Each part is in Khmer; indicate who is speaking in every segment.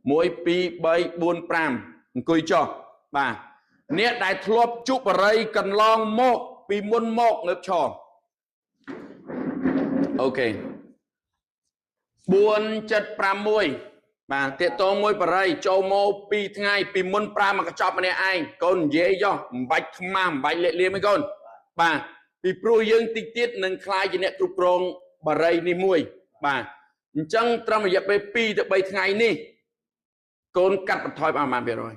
Speaker 1: 1 2 3 4 5អង្គុយចុះបាទអ្នកដែលធ្លាប់ជក់បរិយកន្លងមកពីមុនមកងើបឈរអូខេ4751បាទតាកតងមួយបរិយចូលមក2ថ្ងៃពីមុនប្រើមកកញ្ចប់ម្នាក់ឯងកូននិយាយចុះមិនបាច់ខ្មាស់មិនបាច់លាកលៀមទេកូនបាទពីព្រោះយើងតិចទៀតនឹងខ្លាយជាអ្នកគ្រប់គ្រងបរិយនេះមួយបាទអញ្ចឹងត្រឹមរយៈពេល2ទៅ3ថ្ងៃនេះកូនកាត់បន្ថយបានប្រហែលភាគរយ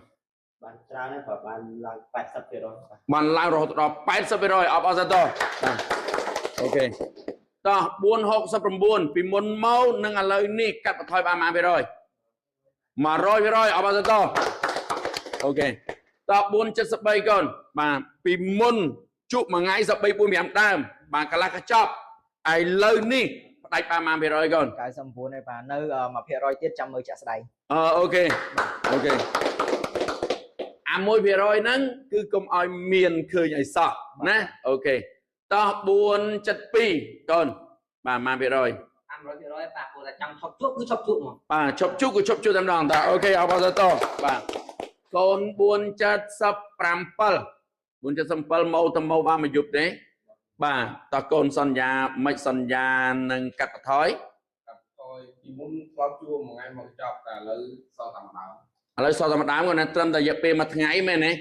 Speaker 2: បានច្រើនហើយបើបានឡើង80%បាទ
Speaker 1: បានឡើងរហូតដល់80%អបអរសាទរបាទអូខេតោះ469ពីមុនមកនិងឥឡូវនេះកាត់បន្ថយបានប្រហែលភាគរយ100%អបអរសាទរអូខេតោះ473កូនបាទពីមុនជក់មួយថ្ងៃ13 4 5ដើមបាទកន្លះកញ្ចប់ឥឡូវនេះផ្ដាច់បានប្រហែលភាគរយកូន
Speaker 3: 99ហើយបាទនៅ1%ទៀតចាំមើលចាក់ស្ដែង
Speaker 1: អឺអូខេអូខេអា1%ហ្នឹងគឺកុំឲ្យមានឃើញឲ្យសោះណាអូខេតោះ472កូនបាទប្រហែលភាគរយ
Speaker 4: 500%បាទព្រោះតែចង់ឈប់ជក់គឺឈប់ជក់ហ្មង
Speaker 1: បាទឈប់ជក់គឺឈប់ជក់តែម្ដងតាអូខេអបអរសាទរបាទកូន477 477មកទៅមកបានមួយយប់ទេបាទតោះកូនសន្យាមិនសន្យានឹងកាត់បន្ថយ
Speaker 5: កាត់ថយពីមុនធ្លាប់ជួមួយថ្ងៃមកចប់តែឥឡូវសល់តែម្ដង
Speaker 1: ឥឡូវសល់តែម្ដងគាត់ណាត្រឹមតែរយៈពេលមួយថ្ងៃមែនទេ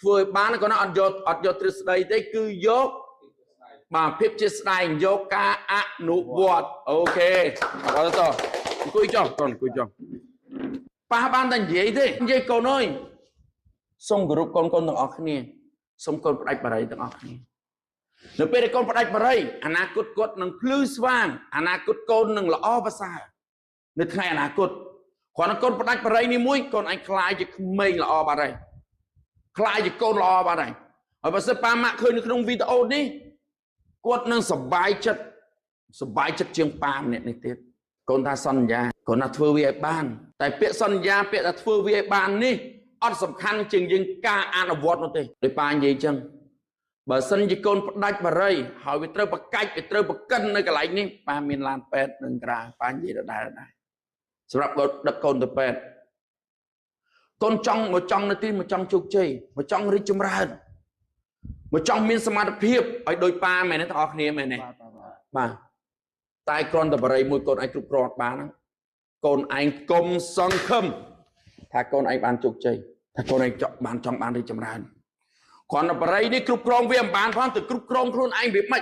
Speaker 1: ធ្វើឲ្យបានគាត់ណាអត់យកអត់យកទ្រឹស្ដីទេគឺយកបាទភាពជាស្ដែងយកការអនុវត្តអូខេអរតអង្គុយចុះកូនអង្គុយចុះប៉ះបានតែនិយាយទេនិយាយកូនអើយសូមគោរពកូនកូនទាំងអស់គ្នាសូមកូនផ្ដាច់បារីទាំងអស់គ្នានៅពេលដែលកូនផ្ដាច់បារីអនាគតគាត់នឹងភ្លឺស្វាងអនាគតកូននឹងល្អប្រសើរនៅថ្ងៃអនាគតគ្រាន់តែកូនផ្ដាច់បារីនេះមួយកូនឯងខ្លាយជាក្មេងល្អបាត់ហើយខ្លាយជាកូនល្អបាត់ហើយហើយបើសិនប៉ាម៉ាក់ឃើញនៅក្នុងវីដេអូនេះគាត់នឹងសប្បាយចិត្តសប្បាយចិត្តជាងប៉ាម្នាក់នេះទៀតកូនថាសន្យាកូនថាធ្វើវាឲ្យបានតែពាក្យសន្យាពាក្យថាធ្វើវាឲ្យបាននេះអត់សំខាន់ជាងយើងការអនុវត្តនោះទេដោយប៉ានិយាយចឹងបើសិនជាកូនផ្ដាច់បារីហើយវាត្រូវប្រកាច់វាត្រូវប្រកិននៅកន្លែងនេះប៉ាមានឡានពេទ្យនឹងក្រៅប៉ានិយាយដដែលដែរសម្រាប់កូនដឹកកូនទៅពេទ្យកូនចង់មកចង់នៅទីមកចង់ជោគជ័យមកចង់រីកចម្រើនមកចង់មានសមត្ថភាពឲ្យដូចប៉ាមែនទេទាំងអស់គ្នាមែនទេ
Speaker 3: បាទបាទបាទ
Speaker 1: បាទតែគ្រាន់តែបរិយមួយកូនឯងគ្រប់គ្រងអត់បានហ្នឹងកូនឯងកុំសង្ឃឹមថាកូនឯងបានជោគជ័យថាកូនឯងចង់បានចង់បានរីកចម្រើនគ្រាន់តែបរិយនេះគ្រប់គ្រងវាមិនបានផងទៅគ្រប់គ្រងខ្លួនឯងវាមិន